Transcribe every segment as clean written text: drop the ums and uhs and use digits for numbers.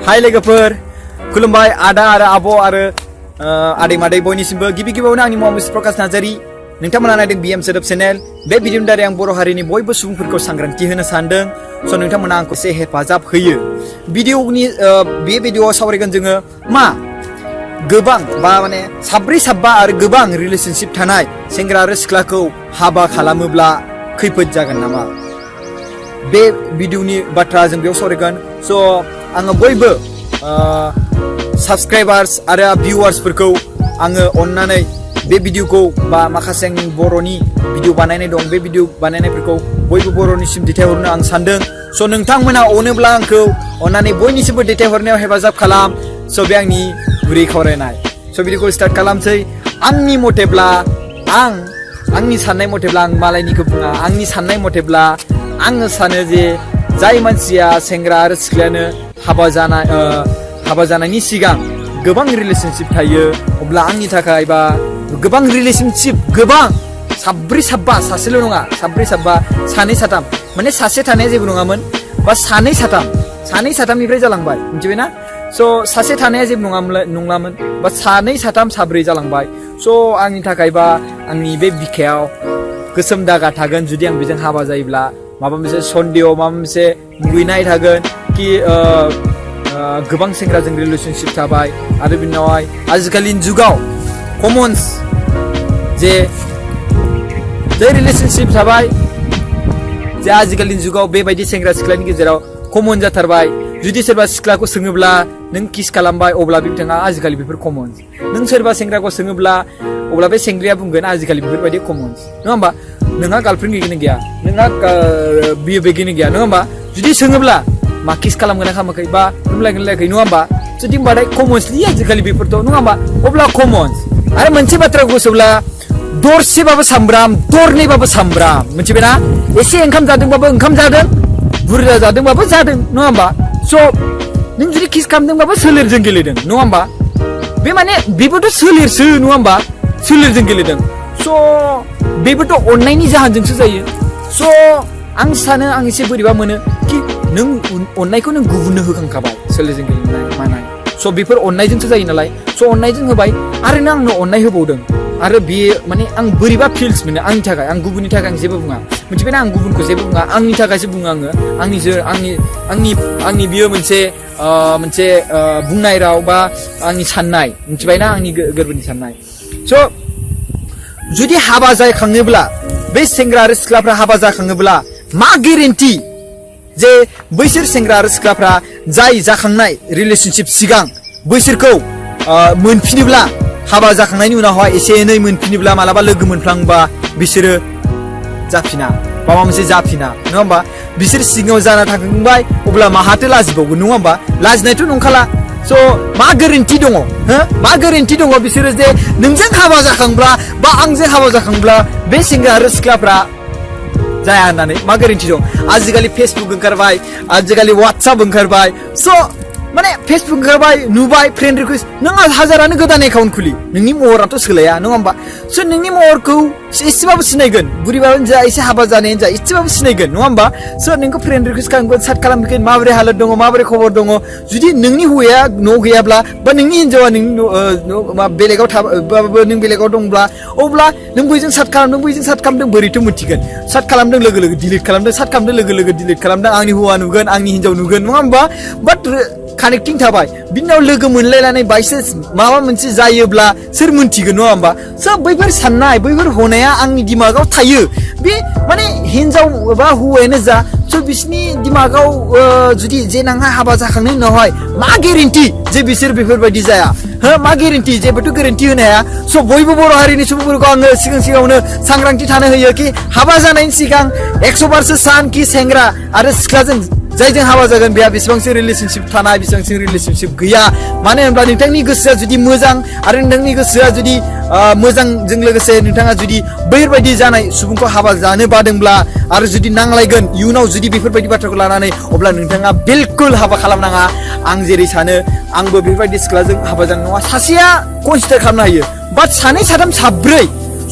हाय लोगोफोर खुलुमबाय आदा आरो आब' आरो आदै मादै बयनिसिमबो गिबि गिबियावनो आंनि मुङा मिस्टार प्रकाश नार्जारी नोंथांमोना नायदों बिएम सोदोब चेनेल बे भिडिअनि दारै आं बर' हारिनि बयबो सुबुंफोरखौ सांग्रांथि होनो सानदों स' नोंथांमोना आंखौ एसे हेफाजाब होयो भिडिअनि बे भिडिअआव सावरायगोन जोङो मा गोबां बा माने साब्रै साबा आरो गोबां रिलेशनशिप थानाय सेंग्रा आरो सिख्लाखौ हाबा खालामोब्ला खैफोद जागोन नामा बे भिडिअनि बाथ्रा जों बेयाव सावरायगोन स' आङो बयबो साबस्क्राइबार्स आरो भिउवार्सफोरखौ आङो अननानै बे भिडिअखौ बा माखासे आंनि बर'नि भिडिअ बानायनाय दं बे भिडिअ बानायनायफोरखौ बयबो बर'निसिम दैथायहरनो आं सानदों स' नोंथांमोना अनोब्ला आंखौ अननानै बयनिसिमबो दैथायहरनायाव हेफाजाब खालाम स' बे आंनि गुरै खावलायनाय स' भिडिअखौ स्टार्ट खालामसै आंनि मथेब्ला आंनि साननाय मथेब्ला आं मालायनिखौ बुङा आंनि साननाय मथेब्ला आङो सानो जे जाय मानसिया सेंग्रा आरो सिख्लायानो हाबा जानायनि सिगां गोबां रिलेशनशिप थायो अब्ला आंनि थाखाय बा गोबां रिलेशनशिप गोबां साब्रै साबा सासेल' नङा साब्रै साबा सानै साथाम माने सासे थानाया जेबो नङामोन बा सानै साथामनिफ्राय जालांबाय मिथिबायना स' सासे थानाया जेबो नङामोन बा सानै साथाम साब्रै जालांबाय स' आंनि थाखाय बा आंनि बे बिखायाव गोसोम दागा थागोन जुदि आं बेजों हाबा जायोब्ला माबा मोनसे सन्देह माबा मोनसे मुगैनाय थागोन कि गोबां सेंग्राजों रिलेशनशिप थाबाय आरो बिनि उनावहाय आजिखालिनि जुगाव कमन्स जे रिलेशनशिप थाबाय जे आजिखालिनि जुगाव बेबायदि सेंग्रा सिख्लानि गेजेराव कमन जाथारबाय जुदि सोरबा सिख्लाखौ सोङोब्ला नों किस खालामबाय अब्ला बे बिथाङा आजिखालि बेफोर कमन नों सोरबा सेंग्राखौ सोङोब्ला अब्ला बे सेंग्राया बुंगोन आजिखालि बेफोरबायदि कमन नङा होमबा नोंहा गार्लफ्रेन्ड गैगोन गैया नोंहा बियो बेगेनि गैया नङा होमबा जुदि सोङोब्ला मा किस खालामगोन ना खालामाखै बा रुमलायगोन लायाखै नङा होमबा जुदि होमबाथाय कमन्सलि आजिखालि बेफोरथ' नङा होमबा अब्ला कमन्स आरो मोनसे बाथ्रा गोसोब्ला दरसेबाबो सामब्राम दरनैबाबो सामब्राम मिथिबायना एसे ओंखाम जादोंबाबो ओंखाम जादों बुरजा जादोंबाबो जादों नङा होमबा स' नों जुदि किस खालामदोंबाबो सोलेरजों गेलेदों नङा होमबा बे माने बेबोथ' सोलेरसो नङा होमबा सोलेरजों गेलेदों स' बेबोथ' अननायनि जाहोनजोंसो जायो स' आं सानो आं एसे बोरैबा मोनो कि नों अननायखौ नों गुबुननो होखांखाबाय सोलेरजों गेलेनाय मानाय स' बेफोर अननायजोंसो जायो नालाय स' अननायजों होबाय आरो नों आंनो अननाय होबावदों आरो बेयो माने आं बोरैबा फिल्स मोनो आंनि थाखाय आं गुबुननि थाखाय आं जेबो बुङा मिथिबायना आं गुबुनखौ जेबो बुङा आंनि थाखायसो बुङो आङो आंनि बियो मोनसे बुंनाय राव बा आंनि साननाय मिथिबायना आंनि गोरबोनि साननाय स' जुदि हाबा जाखाङोब्ला बे सेंग्रा आरो सिख्लाफ्रा हाबा जाखाङोब्ला मा गेरेन्टि जे बैसोर सेंग्रा आरो सिख्लाफ्रा जाय जाखांनाय रिलेशनशिप सिगां बैसोरखौ मोनफिनोब्ला हाबा जाखांनायनि उनावहाय एसे एनै मोनफिनोब्ला मालाबा लोगो मोनफ्लांबा बिसोरो जाफिना माबा मोनसे जाफिना नङा होमबा बिसोर सिगाङाव जाना थांखांबाय अब्ला माहाथो लाजिबावगोन नङा होमबा लाजिनायथ' नंखाला स' मा गेरेन्टि दङ मा गेरेन्टि दङ बिसोरो जे नोंजों हाबा जाखांब्ला बा आंजों हाबा जाखांब्ला बे सेंग्रा आरो सिख्लाफ्रा जाया होननानै मा गेरेन्टि दं आजिखालि फेसबुक ओंखारबाय आजिखालि वाट्सएप ओंखारबाय स' माने फेसबुक ओंखारबाय नुबाय फ्रेन्ड रिकुवेस्ट नों हाजारानो गोदान एकाउन्ट खुलि नोंनि महराथ' सोलाया नङा होमबा स' नोंनि महरखौ एसेबाबो सिनायगोन बुरिबाबो जा एसे हाबा जानायानो जा एसेबाबो सिनायगोन नङा होमबा स' नोंखौ फ्रेन्ड रिकुवेस्ट खालामगोन साट खालामगोन माबोरै हालोद दङ माबोरै खबर दङ जुदि नोंनि हौवाया न'आव गैयाब्ला बा नोंनि हिन्जावा नोंनि बेलेगाव थाबाबो नों बेलेगाव दंब्ला अब्ला नों बैजों साट खालामदों बोरैथ' मिथिगोन साट खालामदों लोगो लोगो डिलिट खालामदों साट खालामदों लोगो लोगो डिलिट खालामदों आंनि हौवा नुगोन आंनि हिन्जाव नुगोन नङा होमबा बाट कानेक्टिं थाबाय बिनाव लोगो मोनलायनानै बाइसेन्स माबा मोनसे जायोब्ला सोर मोनथिगोन नङा होमबा स' बैफोर साननाय बैफोर हनाया आंनि दिमागाव थायो बे माने हिन्जाव बा हौवायानो जा स' बिसिनि दिमागाव जुदि जे नोंहा हाबा जाखांनायनि उनावहाय मा गेरेन्टि जे बिसोर बेफोरबायदि जाया मा गेरेन्टि जेबोथ' गेरेन्टि होनो हाया स' बयबो बर' हारिनि सुबुंफोरखौ आङो सिगाङावनो सांग्रांथि थानो होयो कि हाबा जानायनि सिगां 100 बारसो सान कि सेंग्रा आरो सिख्लाजों जायजों हाबा जागोन बेहा बेसेबांसो रिलेशनशिप थानाय बेसेबांसो रिलेशनशिप गैया मानो होनब्ला नोंथांनि गोसोआ जुदि मोजां आरो नोंथांनि गोसोआ जुदि मोजांजों लोगोसे नोंथाङा जुदि बैफोरबायदि जानाय सुबुंखौ हाबा जानो बादोंब्ला आरो जुदि नांलायगोन इयुनाव जुदि बेफोरबायदि बाथ्राखौ लानानै अब्ला नोंथाङा बिलकुल हाबा खालामनाङा आं जेरै सानो आंबो बेफोरबायदि सिख्लाजों हाबा जानो नङा सासेया कनसिडार खालामनो हायो बाट सानै साथाम साब्रै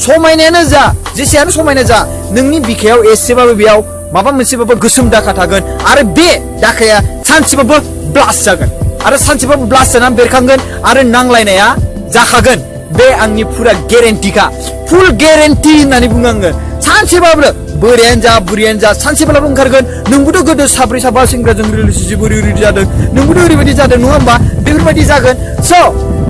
समायनायानो जा जेसेयानो समायना जा नोंनि बिखायाव एसेबाबो बेयाव माबा मोनसेबाबो गोसोम दाखा थागोन आरो बे दाखाया सानसेबाबो ब्लास्ट जागोन आरो सानसेबाबो ब्लास्ट जानानै बेरखांगोन आरो नांलायनाया जाखागोन बे आंनि फुरा गेरेन्टिखा फुल गेरेन्टि होननानै बुंनांगोन सानसेबाबो बोरायानो जा बुरियानो जा सानसेब्लाबो ओंखारगोन नोंबोथ' गोदो साब्रै साबा सेंग्राजों रिलेशनशिप ओरैबायदि जादों नोंबोथ' ओरैबायदि जादों नङा होमबा बेफोरबायदि जागोन स'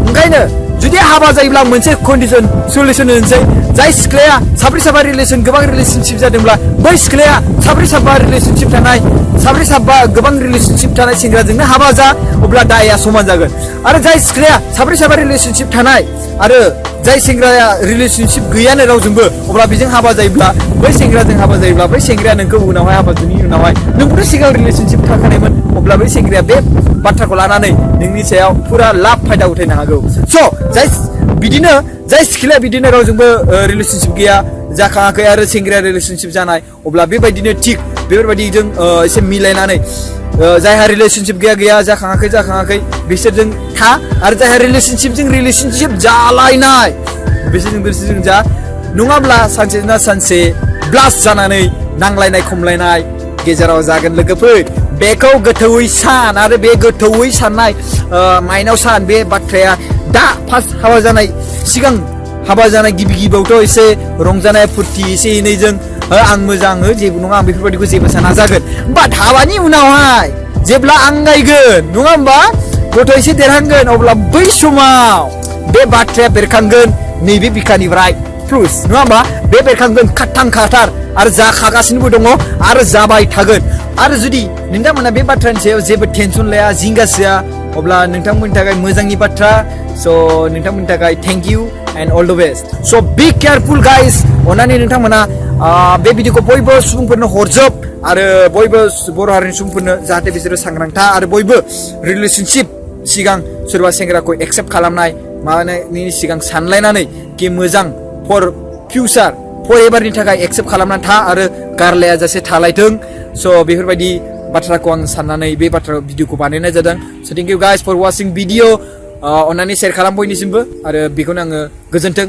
ओंखायनो जुदि हाबा जायोब्ला मोनसे कन्डिशन सल्युसन होनोसै जाय सिख्लाया साब्रै साबा रिलेशन गोबां रिलेशनशिप जादोंब्ला बै सिख्लाया साब्रै साबा रिलेशनशिप थानाय साब्रै साबा गोबां रिलेशनशिप थानाय सेंग्राजोंनो हाबा जा अब्ला दाया समान जागोन आरो जाय सिख्लाया साब्रै साबा रिलेशनशिप थानाय आरो जाय सेंग्राया रिलेशनशिप गैयानो रावजोंबो अब्ला बेजों हाबा जायोब्ला बै सेंग्राजों हाबा जायोब्ला बै सेंग्राया नोंखौ उनावहाय हाबानि उनावहाय नोंबोथ' सिगां रिलेशनशिप थाखानायमोन अब्ला बै सेंग्राया बे बाथ्राखौ लानानै नोंनि सायाव फुरा लाब फायदा उठायनो हागौ स' जाय सिख्लाया बिदिनो रावजोंबो रिलेशनशिप गैया जाखाङाखै आरो सेंग्राया रिलेशनशिप जानाय अब्ला बेबायदिनो थिग बेफोरबायदिजों एसे मिलायनानै जायहा रिलेशनशिप गैया जाखाङाखै बिसोरजों था आरो जायहा रिलेशनशिप जालायनाय बिसोरजों जा नङाब्ला सानसे ना सानसे ब्लास्ट जानानै नांलायनाय खमलायनाय गेजेराव जागोन लोगोफोर बेखौ गोथौयै सान आरो बे गोथौयै साननाय माइनाव सान बे बाथ्राया दा फार्स्ट हाबा जानाय सिगां हाबा जानाय गिबियावथ' एसे रंजानाय फुर्ति एसे एनैजों आं मोजां जेबो नङा आं बेफोरबायदिखौ जेबो साना जागोन बाट हाबानि उनावहाय जेब्ला आंगायगोन नङा होमबा गथ' एसे देरहांगोन अब्ला बै समाव बे बाथ्राया बेरखांगोन नैबे बिखानिफ्राय प्लुस नङा होमबा बे बेरखांगोन खाथार आरो जाखागासिनोबो दङ आरो जाबाय थागोन आरो जुदि नोंथांमोना बे बाथ्रानि सायाव जेबो टेनसन लाया जिंगा सिया अब्ला नोंथांमोननि थाखाय मोजांनि बाथ्रा स' नोंथांमोननि थाखाय thank you and all the best स' बि केयारफुल गाइस अननानै नोंथांमोना बे भिडिअखौ बयबो सुबुंफोरनो हरजोब आरो बयबो बर' हारिनि सुबुंफोरनो जाहाथे बिसोरो सांग्रांथा आरो बयबो रिलेशनशिप सिगां सोरबा सेंग्राखौ एक्सेप्ट खालामनाय माबानायनि सिगां सानलायनानै कि मोजां फर फिउचार फर एभारनि थाखाय एक्सेप्ट खालामनानै था आरो गारलाया जासे थालायथों स' बेफोरबायदि बाथ्राखौ आं साननानै बे बाथ्रा भिडिअखौ बानायनाय जादों स' thank you guys four वाचिं video अननानै शेयार खालाम बयनिसिमबो आरो बेखौनो आङो गोजोन्थों